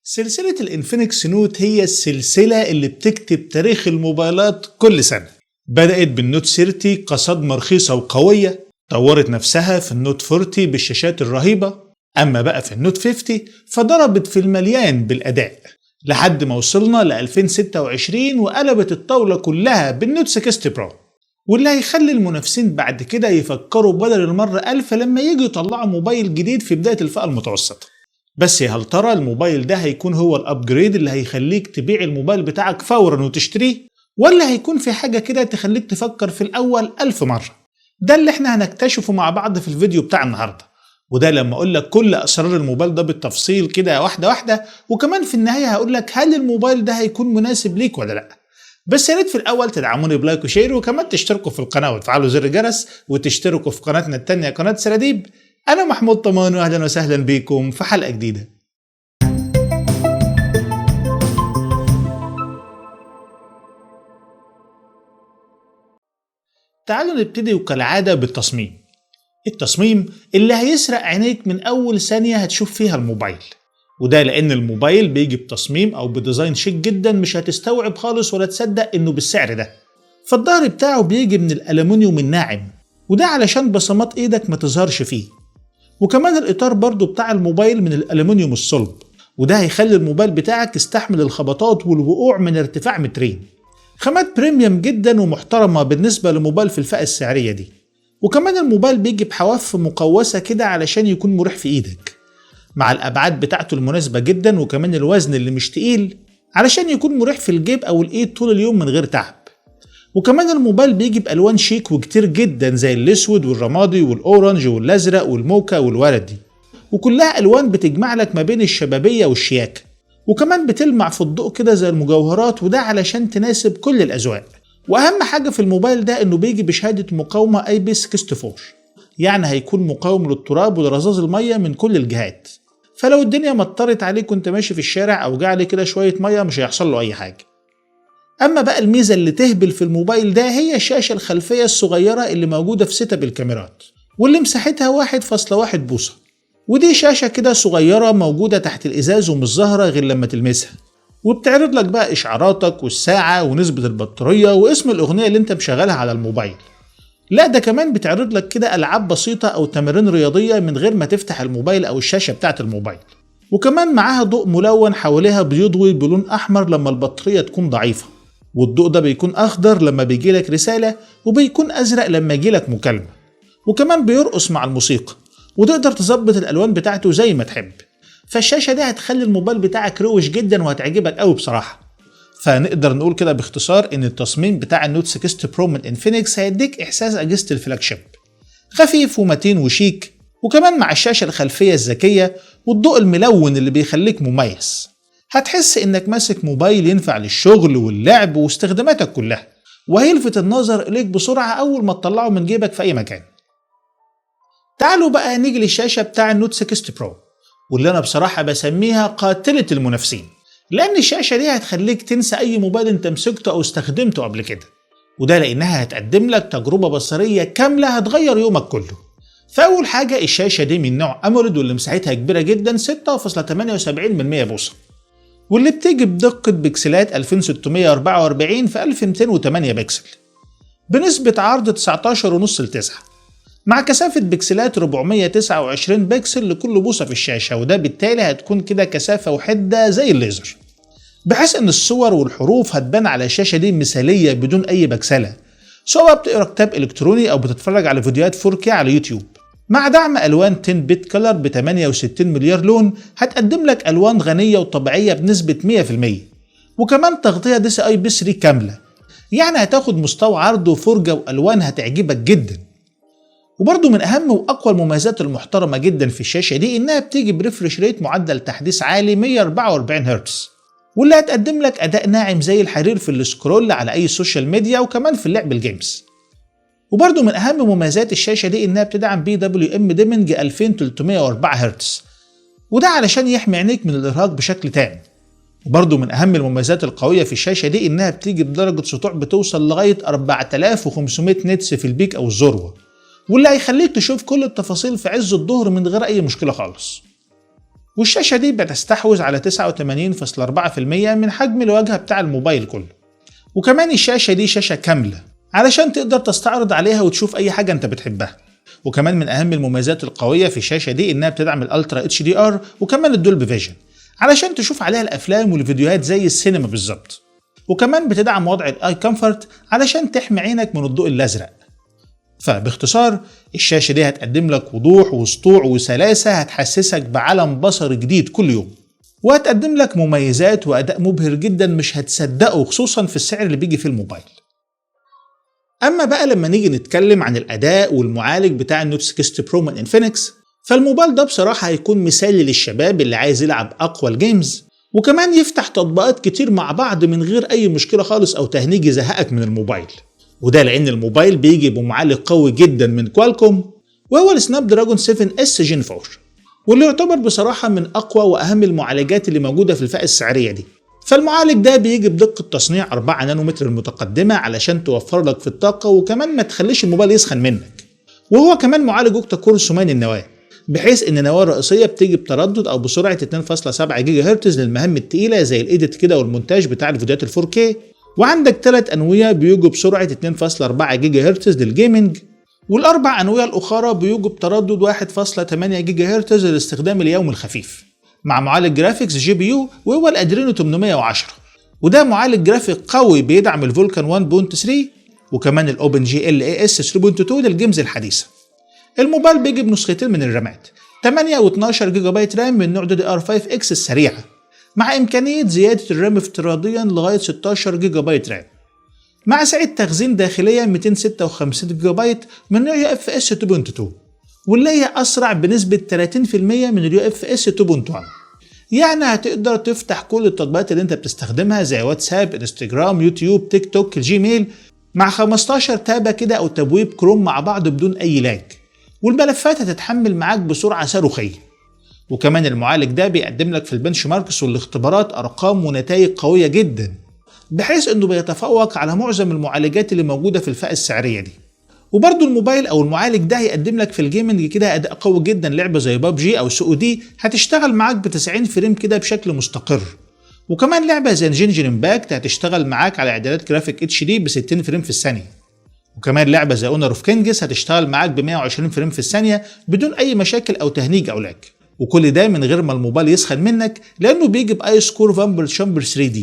سلسلة ال Infinix Note هي السلسلة اللي بتكتب تاريخ الموبايلات كل سنة. بدأت بال Note 30 كصدمة رخيصة وقوية، طورت نفسها في ال Note 40 بالشاشات الرهيبة، أما بقى في ال Note 50 فضربت في المليان بالأداء لحد ما وصلنا ل 2026 وقلبت الطاولة كلها بال Note 60 Pro، واللي هيخلي المنافسين بعد كده يفكروا بدل المرة ألف لما يجوا يطلعوا موبايل جديد في بداية الفئة المتوسطة. بس يا هل ترى الموبايل ده هيكون هو ال upgrade اللي هيخليك تبيع الموبايل بتاعك فورا وتشتريه، ولا هيكون في حاجة كده تخليك تفكر في الأول ألف مرة؟ ده اللي احنا هنكتشفه مع بعض في الفيديو بتاع النهاردة، وده لما اقول لك كل اسرار الموبايل ده بالتفصيل كده واحدة واحدة، وكمان في النهاية هقول لك هل الموبايل ده هيكون مناسب ليك ولا لا. بس يا ريت في الاول تدعموني ب like و share، وكمان تشتركوا في القناة وتفعلوا زر الجرس وتشتركوا في قناتنا التانية قناة سراديب. انا محمود طمان، واهلا وسهلا بيكم في حلقة جديدة. تعالوا نبتدي وكالعادة بالتصميم. التصميم اللي هيسرق عينيك من اول ثانية هتشوف فيها الموبايل، وده لان الموبايل بيجي بتصميم او ب design شيك جدا مش هتستوعب خالص ولا تصدق انه بالسعر ده. فالظهر بتاعه بيجي من الالومنيوم الناعم، وده علشان بصمات ايدك ما تظهرش فيه. وكمان الاطار برضو بتاع الموبايل من الالومنيوم الصلب، وده هيخلي الموبايل بتاعك يستحمل الخبطات والوقوع من ارتفاع مترين. خامات premium جدا ومحترمة بالنسبة لموبايل في الفئة السعرية دي. وكمان الموبايل بيجي بحواف مقوسة كده علشان يكون مريح في ايدك، مع الابعاد بتاعته المناسبة جدا، وكمان الوزن اللي مش تقيل علشان يكون مريح في الجيب او الايد طول اليوم من غير تعب. وكمان الموبايل بيجي بالوان شيك وكتير جدا زي الاسود والرمادي وال orange والازرق والموكا والوردي، وكلها الوان بتجمع لك ما بين الشبابية والشياكة، وكمان بتلمع في الضوء كده زي المجوهرات، وده علشان تناسب كل الاذواق. واهم حاجة في الموبايل ده انه بيجي بشهادة مقاومة IP 64، يعني هيكون مقاوم للتراب ولرذاذ المية من كل الجهات. فلو الدنيا مطرت عليك وانت ماشي في الشارع او جه عليه كده شوية مية مش هيحصل له اي حاجة. اما بقى الميزة اللي تهبل في الموبايل ده هي الشاشة الخلفية الصغيرة اللي موجودة في setup الكاميرات، واللي مساحتها 1.1 بوصة، ودي شاشة كده صغيرة موجودة تحت الازاز ومش ظاهرة غير لما تلمسها، وبتعرض لك بقى اشعاراتك والساعة ونسبة البطارية واسم الاغنية اللي انت مشغلها على الموبايل. لا ده كمان بتعرض لك كده العاب بسيطة او تمارين رياضية من غير ما تفتح الموبايل او الشاشة بتاعت الموبايل. وكمان معاها ضوء ملون حواليها بيضوي بلون احمر لما البطارية تكون ضعيفة، والضوء ده بيكون اخضر لما بيجيلك رسالة، وبيكون ازرق لما يجيلك مكالمة. وكمان بيرقص مع الموسيقى، وتقدر تظبط الالوان بتاعته زي ما تحب. فالشاشة دي هتخلي الموبايل بتاعك روش جدا وهتعجبك قوي بصراحة. فنقدر نقول كده باختصار ان التصميم بتاع ال Note 60 Pro من Infinix هيديك احساس اجهزة ال flagship، خفيف ومتين وشيك، وكمان مع الشاشة الخلفية الذكية والضوء الملون اللي بيخليك مميز، هتحس انك ماسك موبايل ينفع للشغل واللعب واستخداماتك كلها، وهيلفت النظر اليك بسرعة اول ما تطلعه من جيبك في اي مكان. تعالوا بقى نيجي للشاشة بتاع ال Note 60 Pro، واللي انا بصراحة بسميها قاتلة المنافسين، لان الشاشة دي هتخليك تنسى اي موبايل انت مسكته او استخدمته قبل كده، وده لانها هتقدم لك تجربة بصرية كاملة هتغير يومك كله. فاول حاجة الشاشة دي من نوع AMOLED، واللي مساحتها كبيرة جدا 6.78 بوصة، واللي بتيجي بدقة بكسلات 2644 في 1208 بكسل، بنسبة عرض 19.5 ل 9، مع كثافة بكسلات 429 بكسل لكل بوصة في الشاشة، وده بالتالي هتكون كده كثافة وحدة زي الليزر، بحيث ان الصور والحروف هتبان على الشاشة دي مثالية بدون اي بكسلة، سواء بتقرا كتاب الكتروني او بتتفرج على فيديوهات 4K على يوتيوب. مع دعم الوان 10 bit color ب 68 مليار لون، هتقدم لك الوان غنية وطبيعية بنسبة 100%، وكمان تغطية DCI-P3 كاملة، يعني هتاخد مستوى عرض وفرجة والوان هتعجبك جدا. وبرضه من اهم واقوى المميزات المحترمة جدا في الشاشة دي انها بتيجي ب refresh rate معدل تحديث عالي 144 هرتز، واللي هتقدم لك اداء ناعم زي الحرير في ال scroll على اي social media وكمان في اللعب ال games. وبرضه من اهم مميزات الشاشة دي انها بتدعم PWM dimming 2304 هرتز، وده علشان يحمي عينيك من الارهاق بشكل تام. وبرضه من اهم المميزات القوية في الشاشة دي انها بتيجي بدرجة سطوع بتوصل لغاية 4500 nits في ال peak او الذروة، واللي هيخليك تشوف كل التفاصيل في عز الظهر من غير اي مشكلة خالص. والشاشة دي بتستحوذ على 89.4% من حجم الواجهة بتاع الموبايل كله. وكمان الشاشة دي شاشة كاملة علشان تقدر تستعرض عليها وتشوف أي حاجة أنت بتحبها. وكمان من أهم المميزات القوية في الشاشة دي إنها بتدعم ال Ultra HDR وكمان ال Dolby Vision علشان تشوف عليها الأفلام والفيديوهات زي السينما بالظبط. وكمان بتدعم وضع ال Eye Comfort علشان تحمي عينك من الضوء الازرق. فباختصار الشاشة دي هتقدم لك وضوح وسطوع وسلاسة هتحسسك بعالم بصري جديد كل يوم، وهتقدم لك مميزات وأداء مبهر جدا مش هتصدقه، خصوصا في السعر اللي بيجي في الموبايل. أما بقى لما نيجي نتكلم عن الأداء والمعالج بتاع ال Note 60 Pro من Infinix، فالموبايل ده بصراحة هيكون مثالي للشباب اللي عايز يلعب أقوى ال games وكمان يفتح تطبيقات كتير مع بعض من غير أي مشكلة خالص أو تهنيج يزهقك من الموبايل. وده لأن الموبايل بيجي بمعالج قوي جدا من Qualcomm، وهو ال Snapdragon 7 S Gen 4، واللي يعتبر بصراحة من أقوى وأهم المعالجات اللي موجودة في الفئة السعرية دي. فالمعالج ده بيجي بدقة تصنيع 4 نانومتر المتقدمة علشان توفر لك في الطاقة وكمان ما تخليش الموبايل يسخن منك. وهو كمان معالج octa core ثماني النواة، بحيث ان النواة الرئيسية بتيجي بتردد او بسرعة 2.7 جيجا هرتز للمهام التقيلة زي ال edit كده والمونتاج بتاع الفيديوهات ال 4K، وعندك 3 انوية بيجوا بسرعة 2.4 جيجا هرتز لل gaming، والاربع انوية الاخرى بيجوا بتردد 1.8 جيجا هرتز للاستخدام اليومي الخفيف، مع معالج graphics GPU وهو ال Adreno 810، وده معالج جرافيك قوي بيدعم ال Vulkan 1.3 وكمان ال OpenGL ES 3.2 لل games الحديثة. الموبايل بيجي بنسختين من الرامات، 8 و 12 جيجا بايت RAM من نوع DDR5 X السريعة، مع إمكانية زيادة ال RAM افتراضيا لغاية 16 جيجا بايت RAM، مع سعة تخزين داخلية 256 جيجا بايت من نوع UFS 2.2، واللي هي أسرع بنسبة 30% من ال UFS 2.1. يعني هتقدر تفتح كل التطبيقات اللي انت بتستخدمها زي واتساب، انستجرام، يوتيوب، تيك توك، الجيميل، مع 15 تابة كده أو تبويب كروم مع بعض بدون أي lag، والملفات هتتحمل معاك بسرعة صاروخية. وكمان المعالج ده بيقدم لك في ال benchmarks والاختبارات أرقام ونتائج قوية جدا، بحيث انه بيتفوق على معظم المعالجات اللي موجودة في الفئة السعرية دي. وبرضه الموبايل او المعالج ده هيقدم لك في ال gaming كده اداء قوي جدا، لعبه زي بابجي او COD هتشتغل معاك ب 90 frame كده بشكل مستقر. وكمان لعبه زي Genshin Impact هتشتغل معاك على اعدادات graphic HD ب 60 frame في الثانية. وكمان لعبه زي Honor of Kings هتشتغل معاك ب 120 frame في الثانية بدون اي مشاكل او تهنيج او lag. وكل ده من غير ما الموبايل يسخن منك، لانه بيجي ب ice core vapor chamber 3D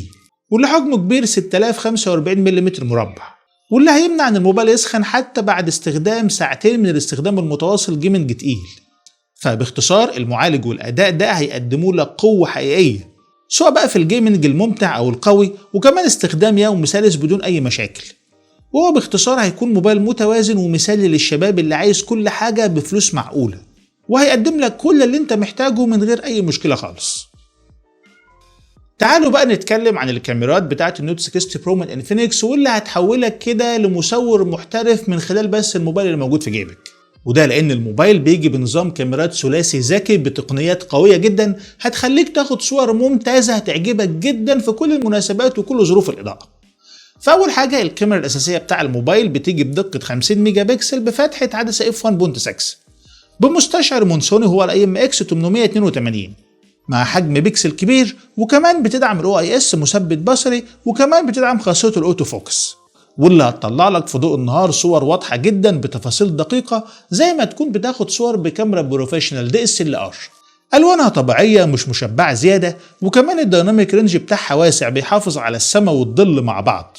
واللي حجمه كبير 6045 ملم مربع، واللي هيمنع ان الموبايل يسخن حتى بعد استخدام ساعتين من الاستخدام المتواصل gaming تقيل. فباختصار المعالج والاداء ده هيقدموا لك قوة حقيقية، سواء بقى في ال gaming الممتع او القوي، وكمان استخدام يومي سلس بدون اي مشاكل. وهو باختصار هيكون موبايل متوازن ومثالي للشباب اللي عايز كل حاجة بفلوس معقولة، وهيقدم لك كل اللي انت محتاجه من غير اي مشكلة خالص. تعالوا بقى نتكلم عن الكاميرات بتاعت ال Note 60 Pro من Infinix، واللي هتحولك كده لمصور محترف من خلال بس الموبايل اللي موجود في جيبك. وده لان الموبايل بيجي بنظام كاميرات ثلاثي ذكي بتقنيات قوية جدا هتخليك تاخد صور ممتازة هتعجبك جدا في كل المناسبات وكل ظروف الاضاءة. فاول حاجة الكاميرا الاساسية بتاع الموبايل بتيجي بدقة 50 ميجا بكسل بفتحه عدسة f 1.6 بمستشعر من سوني هو ال IMX 882 مع حجم بكسل كبير، وكمان بتدعم ال OIS مثبت بصري، وكمان بتدعم خاصية ال auto focus، واللي هتطلع لك في ضوء النهار صور واضحة جدا بتفاصيل دقيقة زي ما تكون بتاخد صور بكاميرا professional DSLR. الوانها طبيعية مش مشبعة زياده، وكمان ال dynamic range بتاعها واسع بيحافظ على السما والظل مع بعض.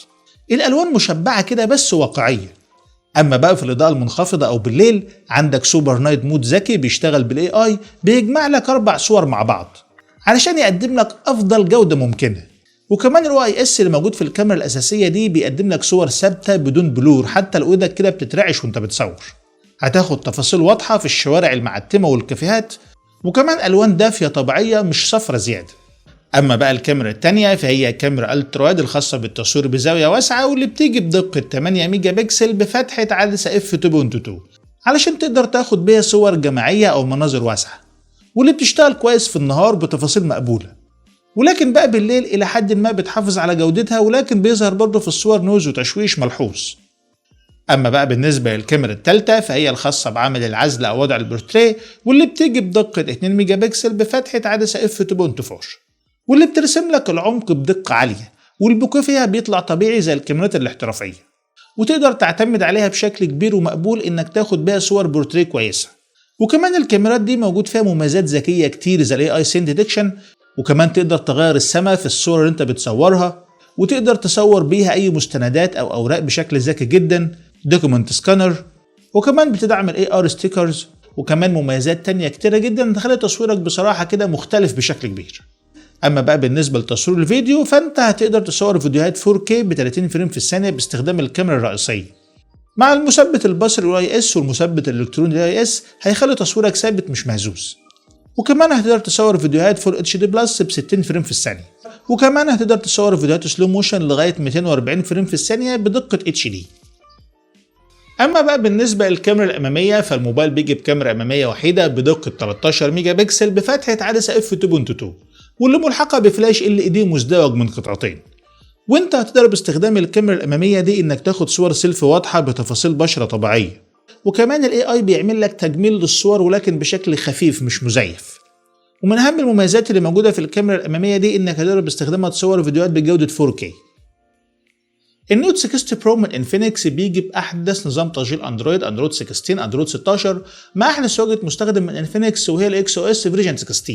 الالوان مشبعة كده بس واقعية. اما بقى في الاضاءة المنخفضة او بالليل، عندك super night mode ذكي بيشتغل بال AI، بيجمع لك 4 صور مع بعض علشان يقدم لك افضل جوده ممكنة. وكمان ال OIS اللي موجود في الكاميرا الاساسية دي بيقدم لك صور ثابتة بدون blur، حتى لو ايدك كده بتترعش وانت بتصور هتاخد تفاصيل واضحة في الشوارع المعتمه والكافيهات، وكمان الوان دافيه طبيعية مش صفرة زيادة. اما بقى الكاميرا التانية فهي كاميرا ultra wide الخاصة بالتصوير بزاوية واسعة، واللي بتيجي بدقة 8 ميجا بكسل بفتحة عدسة f 2.2 علشان تقدر تاخد بيها صور جماعية او مناظر واسعة، واللي بتشتغل كويس في النهار بتفاصيل مقبولة، ولكن بقى بالليل الى حد ما بتحافظ على جودتها، ولكن بيظهر برضه في الصور noise وتشويش ملحوظ. اما بقى بالنسبة للكاميرا الثالثة فهي الخاصة بعمل العزل او وضع البورتريه، واللي بتيجي بدقة 2 ميجا بكسل بفتحه عدسة f 2.4، واللي بترسم لك العمق بدقة عالية، وال bokeh فيها بيطلع طبيعي زي الكاميرات الاحترافية، وتقدر تعتمد عليها بشكل كبير ومقبول انك تاخد بيها صور بورتريه كويسة. وكمان الكاميرات دي موجود فيها مميزات ذكية كتير زي ال AI scene detection، وكمان تقدر تغير السما في الصور اللي انت بتصورها، وتقدر تصور بيها اي مستندات او اوراق بشكل ذكي جدا، document scanner، وكمان بتدعم ال AR stickers، وكمان مميزات تانية كتيرة جدا تخلي تصويرك بصراحة كده مختلف بشكل كبير. اما بقى بالنسبة لتصوير الفيديو فانت هتقدر تصور فيديوهات 4K ب 30 frame في الثانية باستخدام الكاميرا الرئيسية. مع المثبت البصري ال OIS والمثبت الالكتروني ال EIS هيخلي تصويرك ثابت مش مهزوز. وكمان هتقدر تصور فيديوهات Full HD Plus ب 60 frame في الثانية، وكمان هتقدر تصور فيديوهات slow motion لغاية 240 frame في الثانية بدقة HD. اما بقى بالنسبة للكاميرا الامامية فالموبايل بيجي بكاميرا امامية وحيده بدقة 13 ميجا بكسل بفتحه عدسة f 2.2، واللي ملحقه ب flash LED مزدوج من قطعتين. وانت هتقدر باستخدام الكاميرا الامامية دي انك تاخد صور سيلفي واضحة بتفاصيل بشره طبيعية، وكمان ال AI بيعمل لك تجميل للصور ولكن بشكل خفيف مش مزيف. ومن اهم المميزات اللي موجودة في الكاميرا الامامية دي انك هتقدر باستخدامها تصور فيديوهات بجوده 4K. ال Note 60 Pro من Infinix بيجي باحدث نظام تشغيل اندرويد، اندرويد 16، اندرويد 16، مع احدث واجهه مستخدم من Infinix وهي ال XOS version 16،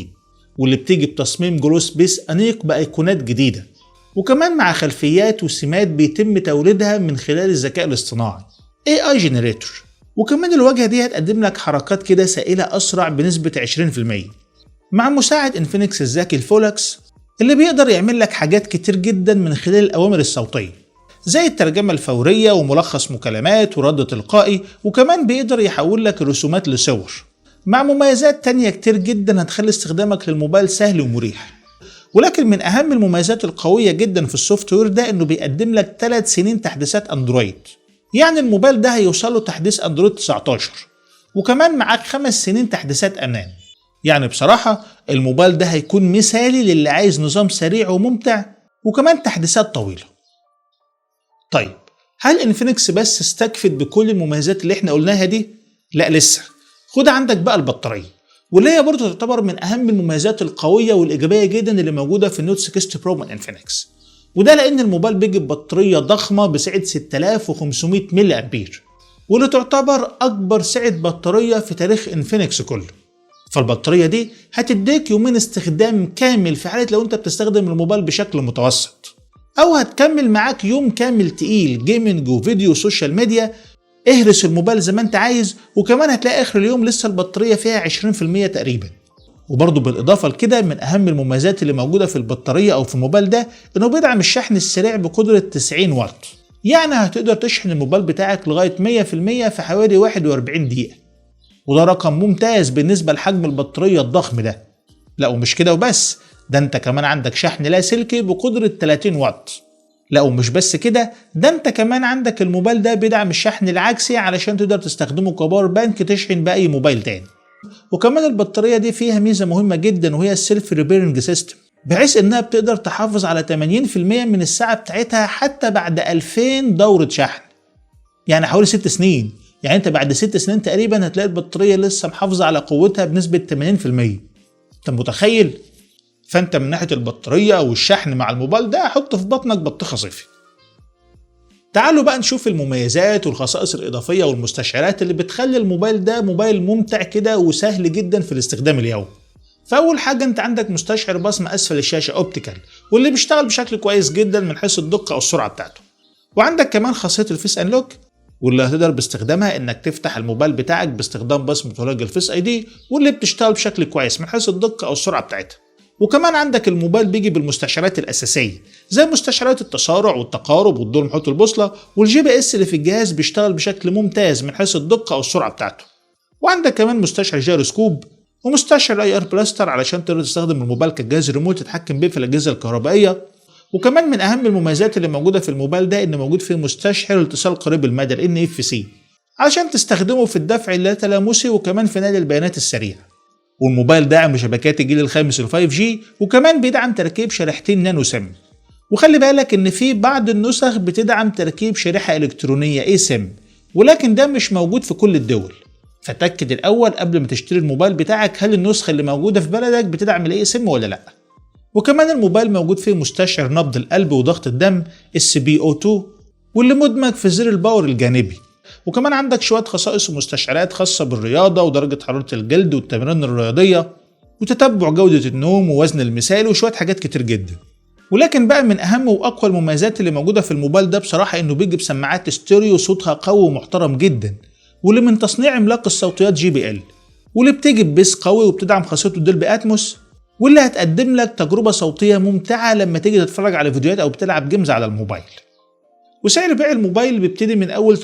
واللي بتيجي بتصميم glow space انيق بايقونات جديدة، وكمان مع خلفيات وسمات بيتم توليدها من خلال الذكاء الاصطناعي AI Generator. وكمان الواجهة دي هتقدم لك حركات كده سائله اسرع بنسبة 20% مع مساعد Infinix الذكي ال Folax اللي بيقدر يعمل لك حاجات كتير جدا من خلال الاوامر الصوتية زي الترجمة الفورية وملخص مكالمات ورد تلقائي، وكمان بيقدر يحول لك الرسومات لصور، مع مميزات تانية كتير جدا هتخلي استخدامك للموبايل سهل ومريح. ولكن من اهم المميزات القوية جدا في ال software ده انه بيقدم لك 3 سنين تحديثات اندرويد، يعني الموبايل ده هيوصل له تحديث اندرويد 19، وكمان معاك 5 سنين تحديثات امان. يعني بصراحة الموبايل ده هيكون مثالي للي عايز نظام سريع وممتع وكمان تحديثات طويلة. طيب هل Infinix بس استكفت بكل المميزات اللي احنا قلناها دي؟ لا لسه. خد عندك بقى البطارية، واللي هي برضه تعتبر من اهم المميزات القوية والايجابية جدا اللي موجودة في ال Note 60 Pro من Infinix، وده لان الموبايل بيجي ببطاريه ضخمة بسعة 6500 ملي امبير، واللي تعتبر اكبر سعة بطارية في تاريخ Infinix كله. فالبطاريه دي هتديك يومين استخدام كامل في حاله لو انت بتستخدم الموبايل بشكل متوسط، او هتكمل معاك يوم كامل تقيل gaming وفيديو و social media، اهرس الموبايل زي ما انت عايز، وكمان هتلاقي اخر اليوم لسه البطارية فيها 20% تقريبا. وبرضه بالاضافة لكده من اهم المميزات اللي موجودة في البطارية او في الموبايل ده انه بيدعم الشحن السريع بقدره 90 واط، يعني هتقدر تشحن الموبايل بتاعك لغاية 100% في حوالي 41 دقيقة، وده رقم ممتاز بالنسبة لحجم البطارية الضخم ده. لا ومش كده وبس، ده انت كمان عندك شحن لاسلكي بقدره 30 واط. لا ومش بس كده، ده انت كمان عندك الموبايل ده بيدعم الشحن العكسي علشان تقدر تستخدمه ك power bank تشحن بأي موبايل تاني. وكمان البطارية دي فيها ميزة مهمة جدا وهي ال self repairing system، بحيث انها بتقدر تحافظ على 80% من السعة بتاعتها حتى بعد 2000 دورة شحن، يعني حوالي 6 سنين. يعني انت بعد 6 سنين تقريبا هتلاقي البطارية لسه محافظة على قوتها بنسبة 80%. انت متخيل؟ فانت من ناحية البطارية والشحن مع الموبايل ده حط في بطنك بطيخه صيفي. تعالوا بقى نشوف المميزات والخصائص الإضافية والمستشعرات اللي بتخلي الموبايل ده موبايل ممتع كده وسهل جدا في الاستخدام اليومي. فأول حاجة أنت عندك مستشعر بصمة أسفل الشاشة optical، واللي بيشتغل بشكل كويس جدا من حيث الدقة أو السرعة بتاعته. وعندك كمان خاصية ال face unlock، واللي هتقدر باستخدامها انك تفتح الموبايل بتاعك باستخدام بصمة وجه ال Face ID، واللي بتشتغل بشكل كويس من حيث الدقة او السرعة بتاعتها. وكمان عندك الموبايل بيجي بالمستشعرات الأساسية زي مستشعرات التسارع والتقارب والضوء المحيط البوصلة، وال GPS اللي في الجهاز بيشتغل بشكل ممتاز من حيث الدقة أو السرعة بتاعته. وعندك كمان مستشعر جيروسكوب ومستشعر IR blaster علشان تقدر تستخدم الموبايل كجهاز ريموت تتحكم بيه في الأجهزة الكهربائية. وكمان من أهم المميزات اللي موجودة في الموبايل ده إن موجود فيه مستشعر اتصال قريب المدى ال NFC علشان تستخدمه في الدفع اللاتلامسي وكمان في نقل البيانات السريع. والموبايل داعم لشبكات الجيل الخامس ال 5G، وكمان بيدعم تركيب شريحتين nano SIM. وخلي بالك ان في بعض النسخ بتدعم تركيب شريحة الكترونية eSIM، ولكن ده مش موجود في كل الدول. فتأكد الأول قبل ما تشتري الموبايل بتاعك هل النسخة اللي موجودة في بلدك بتدعم ال eSIM ولا لأ. وكمان الموبايل موجود فيه مستشعر نبض القلب وضغط الدم SpO2، واللي مدمج في زر ال power الجانبي. وكمان عندك شوية خصائص ومستشعرات خاصة بالرياضة ودرجة حرارة الجلد والتمارين الرياضية وتتبع جودة النوم ووزن المثالي وشوية حاجات كتير جدا. ولكن بقى من أهم وأقوى المميزات اللي موجودة في الموبايل ده بصراحة إنه بيجي بسماعات ستيريو صوتها قوي ومحترم جدا، واللي من تصنيع عملاق الصوتيات JBL، واللي بتيجي ب bass قوي وبتدعم خاصية Dolby Atmos، واللي هتقدم لك تجربة صوتية ممتعة لما تيجي تتفرج على فيديوهات أو بتلعب games على الموبايل. وسعر بيع الموبايل بيبتدي من أول $320،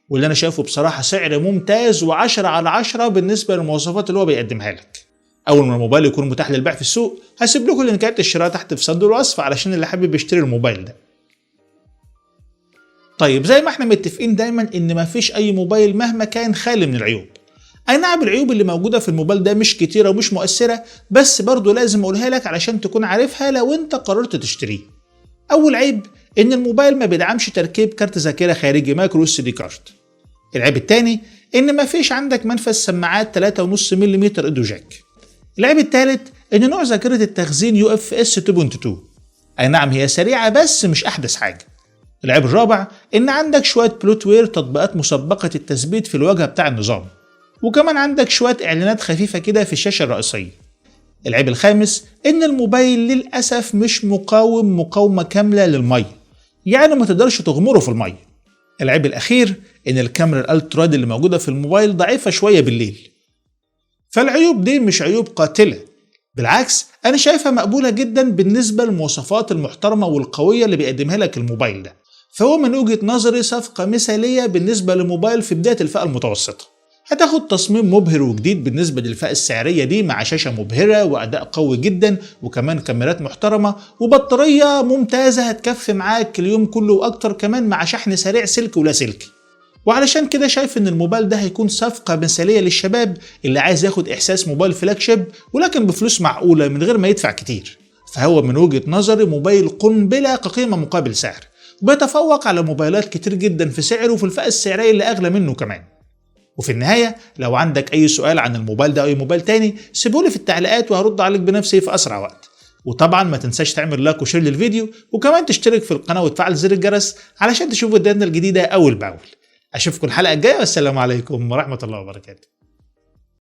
واللي أنا شايفه بصراحة سعر ممتاز و10 على 10 بالنسبة للمواصفات اللي هو بيقدمها لك. أول ما الموبايل يكون متاح للبيع في السوق هسيب لكم لينكات الشراء تحت في صندوق الوصف علشان اللي حابب يشتري الموبايل ده. طيب، زي ما احنا متفقين دايما ان مفيش اي موبايل مهما كان خالي من العيوب. اي نعم العيوب اللي موجودة في الموبايل ده مش كتيرة ومش مؤثره، بس برضه لازم اقولها لك علشان تكون عارفها لو انت قررت تشتريه. اول عيب ان الموبايل ما بيدعمش تركيب كارت ذاكره خارجي micro SD card. العيب الثاني ان مفيش عندك منفذ سماعات 3.5 ملم audio jack. العيب الثالث ان نوع ذاكره التخزين UFS 2.2، اي نعم هي سريعة بس مش احدث حاجه. العيب الرابع ان عندك شوية bloatware، تطبيقات مسبقة التثبيت في الواجهة بتاع النظام، وكمان عندك شوية اعلانات خفيفة كده في الشاشة الرئيسيه. العيب الخامس ان الموبايل للاسف مش مقاوم مقاومة كاملة للميه، يعني ما تقدرش تغمره في الميه. العيب الاخير ان الكاميرا ال ultra wide اللي موجودة في الموبايل ضعيفة شوية بالليل. فالعيوب دي مش عيوب قاتله، بالعكس انا شايفها مقبولة جدا بالنسبة للمواصفات المحترمة والقويه اللي بيقدمها لك الموبايل ده. فهو من وجهه نظري صفقة مثاليه بالنسبة لموبايل في بداية الفئة المتوسطه. هتاخد تصميم مبهر وجديد بالنسبة للفئة السعرية دي، مع شاشة مبهرة وأداء قوي جدا، وكمان كاميرات محترمة وبطارية ممتازة هتكفي معاك اليوم كله وأكتر كمان، مع شحن سريع سلكي ولا سلكي. وعلشان كده شايف ان الموبايل ده هيكون صفقة مثالية للشباب اللي عايز ياخد احساس موبايل flagship ولكن بفلوس معقولة من غير ما يدفع كتير. فهو من وجهة نظري موبايل قنبلة كقيمة مقابل سعر، وبيتفوق على موبايلات كتير جدا في سعره وفي الفئة السعرية اللي أغلى منه كمان. وفي النهاية لو عندك أي سؤال عن الموبايل ده أو أي موبايل تاني سيبولي في التعليقات وهرد عليك بنفسي في أسرع وقت. وطبعا ما تنساش تعمل like و share للفيديو، وكمان تشترك في القناة وتفعل زر الجرس علشان تشوف فيديوهاتنا الجديدة أول بأول. أشوفكم الحلقة الجاية، والسلام عليكم ورحمة الله وبركاته.